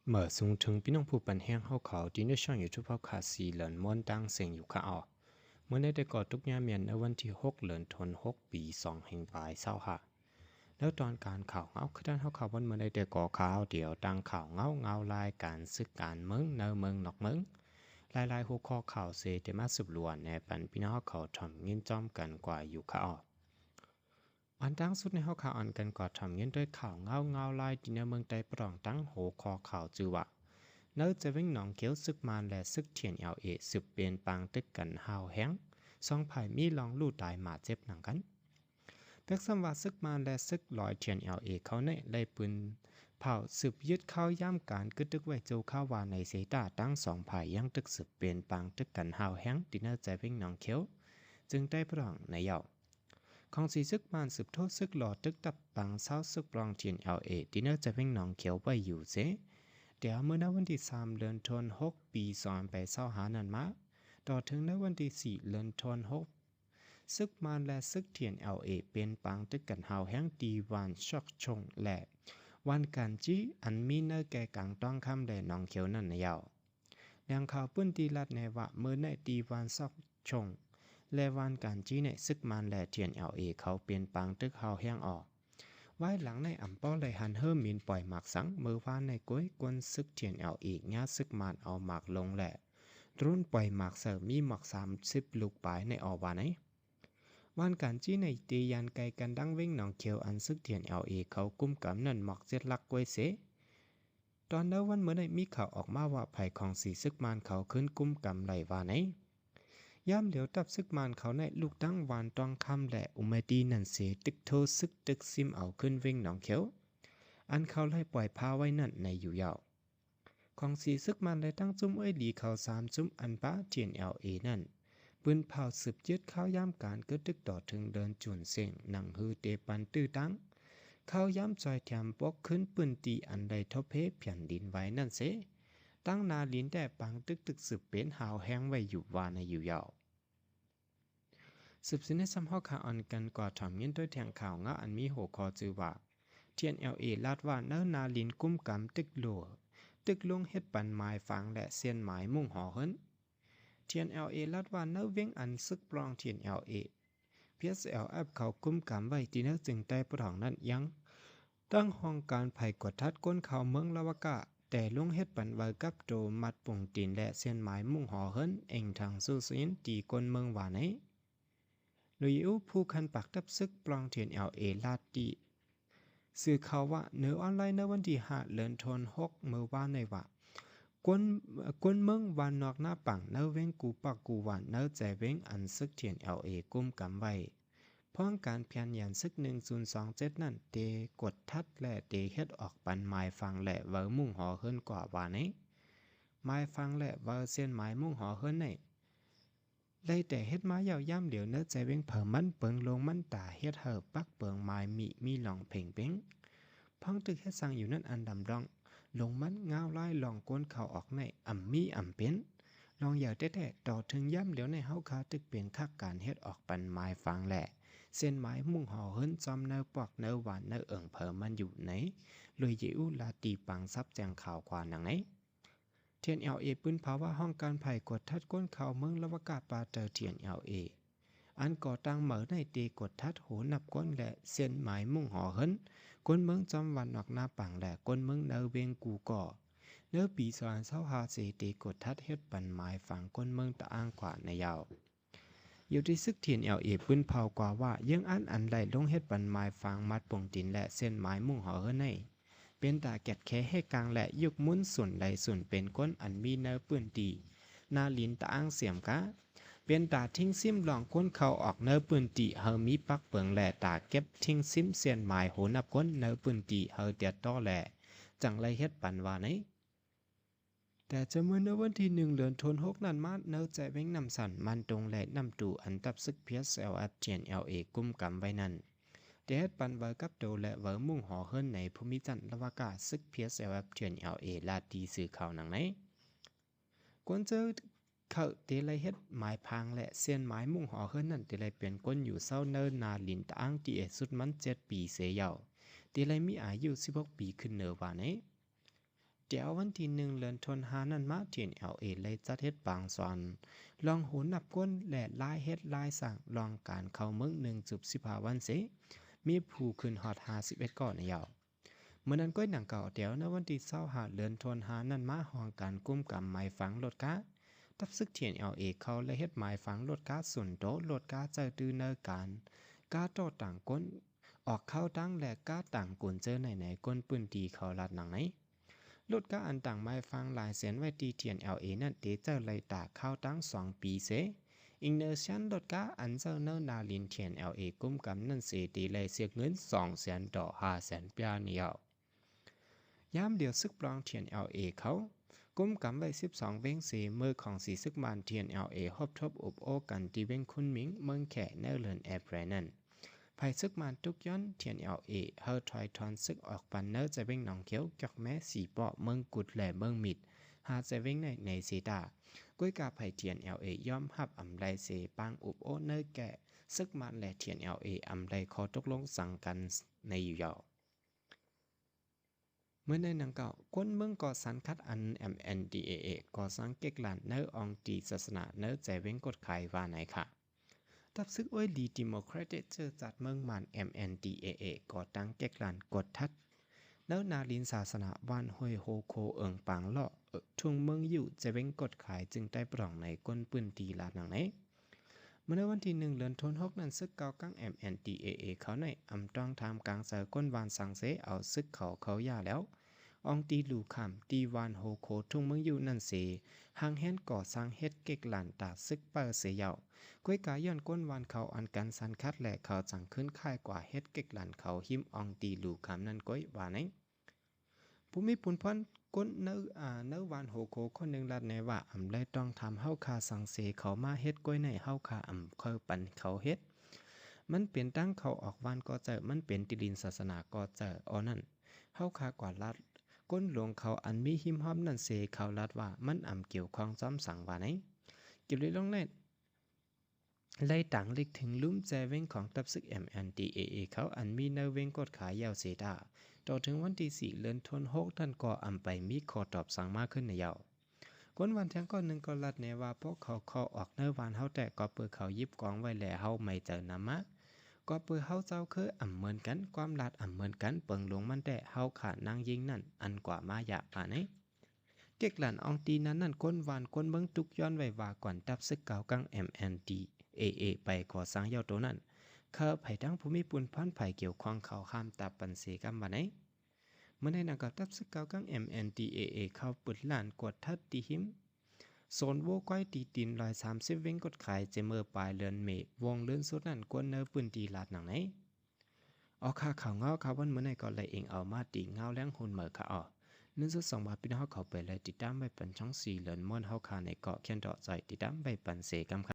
ເໝີສູງເຖິງພີ່ນ້ອງຜູ້ປັນແຮງເຮົາເຂົາ ທີ່ໃນຊ່ອງຢູທູບເຮົາຂາດສີ່ເລີນມ້ວນຕ່າງເສັງຢູ່ຂະເອົາ. ມື້ໃນແຕ່ກໍຕົກຍາມແມ່ນໃນວັນທີຫົກ ເດືອນທັນວາ ປີສອງພັນປາຍຊາວຫ້າ. ແລ້ວຕອນການຂ່າວເງົາຄືທ່ານເຮົາຂ່າວວັນມື້ໃນແຕ່ກໍຂ່າວດຽວ ຕ່າງຂ່າວເງົາ ເງົາລາຍການສຶກການເມືອງ ໃນເມືອງນອກເມືອງ ຫຼາຍໆຫົວຂໍ້ຂ່າວເສ ແຕ່ມາສືບລວນໃຫ້ປັນພີ່ນ້ອງເຮົາເຂົາທ່ອນຍິນຈອມກັນກວ່າຢູ່ຂະເອົາ. ອັນຕ່າງສຸດໃນເຮົາຂ່າວອັນກັນກໍທຳເງິນດ້ວຍຂ່າວເງົາເງົາລາຍທີ່ໃນເມືອງໃຕ້ປະດອງຕັ້ງຫົວຂໍ້ຂ່າວຊື່ວ່າ ໃນແຈວແຫວງໜອງຂຽວ ຊຶກມານ ແລະ ຊຶກ ທີເອັນແອລເອ ສືບເປັນປາງຕຶກກັນຮ້າວແຮງ ສອງຝ່າຍມີລອງຮູ້ຕາຍມາເຈັບໜັງກັນ. ເປັກຊ້ຳວ່າຊຶກມານ ແລະ ຊຶກລອຍ ທີເອັນແອລເອ ເຂົາໃນໄດ້ປືນເຜົາສືບຍຶດຄາວຍາມການກຶດຕຶກໄວ້ຊົ່ວຄາວວ່າໃນເຊຕາ ທັງສອງຝ່າຍຍັງຕຶກສືບເປັນປາງຕຶກກັນຮ້າວແຮງທີ່ໃນແຈວແຫວງໜອງຂຽວ ຈຶ່ງໄດ້ປະດອງໃນເຍົາ ຂອງສີຊຶກມານສືບໂທຊຶກລໍຕຶກຕັບປັງຊາວຊຶກປລອງ ທີເອັນແອລເອ ທີ່ເນີຈະເວັງໜອງຂຽວໄວ້ຢູ່ເສ ແຕ່ເມື່ອໃນວັນທີສາມ ເດືອນທັນວາ ປີສອງພັນຊາວຫ້ານັ້ນມາ ຕໍ່ເຖິງໃນວັນທີສີ່ ເດືອນທັນວາ ຊຶກມານ ແລະ ຊຶກ ທີເອັນແອລເອ ເປັນປາງຕຶກກັນຮ້າວແຮງທີ່ບ້ານຊອກຊົງ ແລະ ບ້ານການຈີ ອັນມີໃນແກ່ກາງຕ້ອງຄຳ ແລະ ໜອງຂຽວນັ້ນໃນເຍົາ. ແຫຼ່ງຂ່າວພື້ນທີ່ລາດແນວ່າ ມື້ໃນທີ່ບ້ານຊອກຊົງ ແລະ ບ້ານການຈີໃນຊຶກມານ ແລະ ທີເອັນແອລເອ ເຂົາເປັນປາງຕຶກຮ້າວແຮງອອກ. ວາຍຫຼັງໃນອຳເປົາໄດ້ຫັນເຫີມິນປ່ອຍໝາກສັງ ເມື່ອວານໃນກວຍກວນຊຶກ ທີເອັນແອລເອ ຍາຊຶກມານເອົາໝາກລົງ ແລະ ໂດຣນປ່ອຍໝາກໃສ່ມີໝອກສາມສິບລູກປາຍໃນອອກວ່າໃນ. ບ້ານການຈີໃນເຕຍານໄກກັນດັງເວັງໜອງຂຽວ ອັນຊຶກ ທີເອັນແອລເອ ເຂົາກຸມກຳນັ້ນໝອກເຈັດຫຼັກກວຍເສ ຕອນໃນວັນເມື່ອໃນມີຂ່າວອອກມາວ່າ ໄພຂອງສີຊຶກມານເຂົາຂຶ້ນກຸມກຳໄດ້ວ່າໃນ. ຍາມດຽວທັບຊຶກມານເຂົາໃນລູກຕັ້ງຫວານຕອງຄຳ ແລະ ອຸມາຕີນັ້ນເສ ຕຶກໂທຊຶກຕຶກຊິມເອົາຂຶ້ນເວັງໜອງຂຽວ ອັນເຂົາໄດ້ປ່ອຍພາໄວ້ນັ້ນໃນຢູ່ເຍົາ. ຂອງສີຊຶກມານ ແລະ ທັງຊຸມເອື້ອຍຫຼີເຂົາສາມຊຸມ ອັນປາ ທີເອັນແອລເອ ນັ້ນ ປືນເຜົາສືບຍຶດຄາວຍາມການກຶດຕຶກຕໍ່ເຖິງເດີນຈູນເສັງ ໜັງຮືເຕປັນຕື້ຕັ້ງ ຄາວຍາມຊ່ອຍແຖມປົກຄືນພື້ນທີ່ອັນໄດ້ທົບເພແຜ່ນດິນໄຫວນັ້ນເສ ຕັ້ງໜ້າດິນແຕ່ປາງຕຶກຕຶກສືບເປັນຫາວແຮງໄວ້ຢູ່ວ່າໃນຢູ່ເຍົາ. ສືບເສຍໃນຊຳເຮົາຂາອ່ອນກັນກວ່າຖອມຍິນໂດຍແຫຼ່ງຂ່າວເງົາອັນມີຫົວຂໍ້ຊື່ວ່າ ທີເອັນແອລເອ ລາດວ່າໃນໜ້າດິນກຸມກຳຕຶກໂລ ຕຶກລົງເຮັດປັນໝາຍຝັງ ແລະ ເສັ້ນໝາຍມຸ້ງຫໍເຮືອນ. ທີເອັນແອລເອ ລາດວ່າໃນເວັງອັນຊຶກປລອງ ທີເອັນແອລເອ ພີເອັສແອລເອັຟ ເຂົາກຸມກຳໄວ້ທີ່ໃນເຊິ່ງໃຕ້ປະທ້ອງນັ້ນຍັງ ຕັ້ງຫ້ອງການໄພກວດທັດຄົນເຂົ້າເມືອງລາວະກາ ແຕ່ລົງເຮັດປັນໃບກັບໂຕ ມັດປົງຕີນ ແລະ ເສັ້ນໝາຍມຸ້ງຫໍເຮືອນ ເອັງທາງຊູຊີນ ທີ່ຄົນເມືອງວ່າໃນ. ລຸຍອູ ຜູ້ຄັນປາກທັບຊຶກປລອງ ທີເອັນແອລເອ ລາດຕິ ສື່ຂ່າວວ່າ ໃນອອນລາຍໃນວັນທີຫ້າ ເດືອນທັນວາ ເມື່ອວານໃນວ່າ ຄົນ ຄົນເມືອງບ້ານນອກນາປັງ ໃນເວັງກູປາກກູຫວານ ໃນແຈເວັງອັນຊຶກ ທີເອັນແອລເອ ກຸມກຳໄວ້ ພ້ອມການແຜນຍານຊຶກ ໜຶ່ງສູນສອງເຈັດ ນັ້ນ ເຕກວດທັດ ແລະ ເຕເຮັດອອກປັນໝາຍຝັງ ແລະ ເຫວີມຸ້ງຫໍເຮືອນກວ່າວ່າໃນ. ໝາຍຝັງ ແລະ ເຫວີເສັ້ນໝາຍມຸ້ງຫໍເຮືອນໃນ ໄດ້ແຕ່ເຮັດມາຍາວຍາມດຽວ ເນີໃຈເວັງເຜີມັນເປິງລົງມັນຕາ ເຮັດໃຫ້ປັກເປິງໝາຍມີ ມີລອງເພັງເປັງ ພັງຕຶກເຮັດສ້າງຢູ່ນັ້ນ ອັນດຳລອງລົງມັນງາວລາຍລອງກົນເຂົ້າອອກໃນ ອຳມີອຳເປັນ ລອງໃຫຍ່ແທ້ໆ ຕໍ່ເຖິງຍາມດຽວໃນເຮົາຄາຕຶກເປັນຄັກການເຮັດອອກປັນໝາຍຝັງ ແລະ ເສັ້ນໝາຍມຸ້ງຫໍເຮືອນ ຈອມໃນປອກໃນຫວານໃນເອີງເຜີມັນຢູ່ໃນ ລຸຍເຢອູ ລາຕີ ປັງຊັບແຈ້ງຂ່າວກວ່າໜັງໃນ. ທີເອັນແອລເອ ປືນເຜົາວ່າຫ້ອງການໄພກວດທັດຄົນເຂົ້າເມືອງລາວະກາ ປາເຕີ ທີເອັນແອລເອ ອັນກໍ່ຕັ້ງໃໝ່ໃນເຕກວດທັດໂຫນັບຄົນ ແລະ ເສັ້ນໝາຍມຸ້ງຫໍເຮືອນ ຄົນເມືອງຈອມວັນນອກນາປັງ ແລະ ຄົນເມືອງໃນເວັງກູກໍ ໃນປີສອງພັນຊາວຫ້າເສ ເຕກວດທັດເຮັດປັນໝາຍຝັງຄົນເມືອງຕະອາງກວ່າໃນເຍົາ. ຢູ່ທີ່ຊຶກ ທີເອັນແອລເອ ປືນເຜົາກວ່າວ່າ ເຍືອງອັນ ອັນໄດ້ລົງເຮັດປັນໝາຍຝັງມັດປົງຕີນ ແລະ ເສັ້ນໝາຍມຸ້ງຫໍເຮືອນໃນ ເປັນຕາແກດແຂເຮກາງ ແລະ ຍຸກໝູນສູນໄຫຼສູນເປັນຄົນອັນມີໃນພື້ນທີ່ ນາລິນຕະອາງສຽມກາ ເປັນຕາທິງຊິມລອງຄົນເຂົ້າອອກໃນພື້ນທີ່ ເຮົາມີປັກເປິງ ແລະ ຕາເກັບທິງຊິມເສັ້ນໝາຍໂຫນັບຄົນໃນພື້ນທີ່ ເຮົາຕຽດຕໍ່ ແລະ ຈັ່ງໄດ້ເຮັດປັນວ່າໃນ. ແຕ່ຈະເມື່ອໃນວັນທີໜຶ່ງ ເດືອນທັນວາ ນັ້ນມາ ເນີແຈເວັງນ້ຳສັນ ມັນຕຸງ ແລະ ນ້ຳຕູ ອັນທັບຊຶກ ພີເອັສແອລເອັຟ ທີເອັນແອລເອ ກຸມກຳໄວ້ນັ້ນ ໄດ້ເຮັດປັນເຫວີກັບໂຕ ແລະ ເຫວີມຸ້ງຫໍເຮືອນໃນພູມິຈັນລາວະກາ ຊຶກ ພີເອັສແອລເອັຟ ທີເອັນແອລເອ ລາດທີ່ສື່ຂ່າວໜັງໃນ. ກ່ອນເຈີເຂົາເຕໄລເຮັດໝາຍພັງ ແລະ ເສັ້ນໝາຍມຸ້ງຫໍເຮືອນນັ້ນ ເຕໄລເປັນຄົນຢູ່ເຊົາເນີນາລິນຕະອາງທີ່ເອດສຸດມັນເຈັດປີເສເຍົາ ເຕໄລມີອາຍຸສິບຫົກປີຂຶ້ນເນີວ່າໃນ. ແຕ່ວັນທີໜຶ່ງ ເດືອນທັນວານັ້ນມາ ທີເອັນແອລເອ ໄດ້ຈັດເຮັດບາງສ່ວນ ລອງໂຫນນັບຄົນ ແລະ ລາຍເຮັດລາຍສ້າງ ລອງການເຂົ້າເມືອງ ໜຶ່ງຈຸດສິບຫ້າວັນເສ ມີຜູ້ຂຶ້ນຮອດຫ້າສິບເອັດກໍໃນເຍົາ ເມື່ອນັ້ນກ້ອຍໜັງເກົ່າແຕ່ວ ໃນວັນທີຊາວຫ້າ ເດືອນທັນວານັ້ນມາ ຫ້ອງການກຸມກຳໝາຍຝັ່ງລົດກາ ທັບຊຶກ ທີເອັນແອລເອ ເຂົາໄດ້ເຮັດໝາຍຝັ່ງລົດກາສ່ວນໂຕ, ລົດກາໃຊ້ຕື້ໃນການ ກາຕໍ່ຕ່າງກົນອອກເຂົ້າຕ່າງ ແລະ ກາຕ່າງກົນເຈີໃນໃນຄົນພື້ນທີ່ເຂົາລາດໜັງໃນ. ລົດກາອັນຕັ້ງໝາຍຝັ່ງຫຼາຍແສນໄວ້ທີ່ ທີເອັນແອລເອ ນັ້ນ ເຕໃຊ້ໄລ່ຕາເຂົ້າຕ່າງສອງປີເສ. ອີງເນີຊັນລົດກາອັນໃຊ້ໃນນາລິນ ທີເອັນແອລເອ ກຸມກຳນັ້ນເສ ເຕໄລ່ເສຍເງິນສອງແສນຕໍ່ຫ້າແສນປາຍໃນເຍົາ ຍາມດຽວຊຶກປອງ ທີເອັນແອລເອ ເຂົາກຸມກຳໄວ້ສິບສອງເວັງເສ ເມື່ອຂອງສີຊຶກມານ ທີເອັນແອລເອ ຮົບທົບອົບໂອ້ກັນທີ່ເວັງຄຸນໝິງ ເມືອງແຂ ໃນເດືອນເອເປຣນັ້ນ ຝ່າຍຊຶກມານຕຸກຍ້ອນ ທີເອັນແອລເອ ໃຫ້ຖອຍຖອນຊຶກອອກໄປໃນຈະເວັງໜອງຂຽວ ກອກແມ ສີປໍ້ ເມືອງກຸດ ແລະ ເມືອງມິດ ຫ້າຈະເວັງໃນ ໃນເຊຕາ. ກ້ອຍກາໄພ ທີເອັນແອລເອ ຍອມຮັບອຳໄລເສ ປາງອົບໂອ້ໃນແກ່ຊຶກມານ ແລະ ທີເອັນແອລເອ ອຳໄລຂໍ້ຕົກລົງສັງກັນໃນຢູ່ເຍົາ ເມື່ອໃນໜັງເກົ່າ ຄົນເມືອງກໍສັນຄັດອັນ ເອັມເອັນດີເອເອ ກໍສ້າງເກັກລານໃນອອງຕີສາສະໜາໃນໃຈເວັງກົດຂາຍວ່າໃນຂະ ທັບຊຶກອວຍດີດີໂມແຄຣຕິກເຊື້ອຊາດເມືອງມານ ເອັມເອັນດີເອເອ ກໍຕັ້ງເກັກລານກົດທັດ ໃນນາລິນສາສະໜາບ້ານຫ້ວຍໂຮໂຄ ເອີງປາງເລາະ ເອີ ທົ່ງເມືອງຢູ່ ໃຈເວັງກົດຂາຍ ຈຶ່ງໄດ້ປະທ້ວງໃນຄົນພື້ນທີ່ລາດໜັງໃນ. ເມື່ອໃນວັນທີໜຶ່ງ ເດືອນທັນວາ ຫົກນັ້ນ ຊຶກເກົ່າກາງ ເອັມເອັນດີເອເອ ເຂົາໃນອຳຕ້ອງທ່າມກາງໃສ່ຄົນບ້ານສັງເສ ເອົາຊຶກເຂົາເຂົ້າຢ່າແລ້ວ ອອງຕີລູຄາມ ທີ່ບ້ານໂຮໂຄ ທົ່ງເມືອງຢູ່ນັ້ນເສ ຫາງແຮນກໍສ້າງເຮັດເກັກລານຕາຊຶກເປີເສເຍົາ ກ້ອຍກາຍ້ອນຄົນບ້ານເຂົາອັນກັນສັນຄັດ ແລະ ເຂົາຈັ່ງຄືນຄ້າຍກວ່າເຮັດເກັກລານເຂົາຮິມອອງຕີລູຄາມນັ້ນກ້ອຍວ່າໃນ. ຜູ້ມີປຸນພອນຄົນໃນ ອາ ໃນບ້ານໂຮໂຄຄົນໜຶ່ງລາດແນວ່າ ອຳໄລຕ້ອງຖາມເຮົາຂ້າສັງເສເຂົາມາເຮັດກ້ອຍໃນ ເຮົາຂ້າອຳເຄີຍປັນເຂົາເຮັດ ມັນເປັນທາງເຂົ້າອອກບ້ານກໍເຈົ້າ ມັນເປັນທີ່ດິນສາສະໜາກໍເຈົ້າ ອໍນັ້ນ ເຮົາຂ້າກວ່າລາດ ຄົນຫຼວງເຂົາອັນມີຮິມຮອບນັ້ນເສ ເຂົາລາດວ່າ ມັນອຳກ່ຽວຂ້ອງຈອມສັງວ່າໃນ. ເກັບໄດ້ລົງໃນ ໄລ່ຕາງລິກເຖິງລຸ່ມແຈເວັງຂອງທັບຊຶກ ເອັມເອັນດີເອເອ ເຂົາອັນມີໃນເວັງກົດຂາຍເຍົາເສຕາ ຕໍ່ເຖິງວັນທີສີ່ ເດືອນທັນວາ ຫົກນັ້ນກໍອຳໄປມີຂໍ້ຕອບສັ່ງມາຂຶ້ນໃນເຍົາ ຄົນບ້ານທຽງກ້ອນໜຶ່ງກໍລາດແນວ່າ ພວກເຂົາເຂົ້າອອກໃນບ້ານເຮົາແຕ່ ກໍເປີເຂົາຢິບກອງໄວ້ ແລະ ເຮົາໄມ່ເຈີນຳມາ ກໍເປີເຮົາເຈົ້າເຄີຍອຳເມີນກັນ ຄວາມລາດອຳເມີນກັນ ເປິງລົງມັນແຕ່ ເຮົາຂ້ານາງຍິງນັ້ນ ອັນກວ່າມາຢາກປານໃນ. ເກັກລານອອງຕີນັ້ນນັ້ນ ຄົນບ້ານຄົນເມືອງຕຸກຍ້ອນໄວ້ວ່າ ກ່ອນທັບຊຶກເກົ່າກາງ ເອັມເອັນດີເອເອ ໄປກໍ່ສ້າງເຍົາໂຕນັ້ນ ເຂົາໃຜທັງຜູ້ມີປຸນພອນ ໃຜກ່ຽວຂ້ອງເຂົາຫ້າມຕັບປັນເສກຳວ່າໃນ. ເມື່ອໃນນັ້ນກໍທັບຊຶກເກົ່າກາງ ເອັມເອັນດີເອເອ ເຂົາປຶດລານກວດທັດທີ່ຮິມ ໂຊນໂວກວາຍ ທີ່ດິນຮ້ອຍສາມສິບເວັງກົດຂາຍ ແຕ່ເມື່ອປາຍເດືອນເມ ວົງເລື່ອນສຸດນັ້ນ ຄົນໃນພື້ນທີ່ລາດໜັງໃນ. ເອົາຄ່າ ຂ່າວເງົາຂ່າວວັນມື້ໃນກໍໄດ້ອີງເອົາມາຕີເງົາແລງຮຸ່ນໃໝ່ຄ່າເອົາ ໜຶ່ງຈຸດສອງບາດ ພີ່ນ້ອງເຮົາເຂົ້າໄປໄດ້ຕິດຕາມໄວ້ປັນຊ່ອງສີ່ເລີນມ່ວນເຮົາຄ່າໃນເກາະ ແຂນເດາະໃຈຕິດຕາມໄວ້ປັນເສກຳ.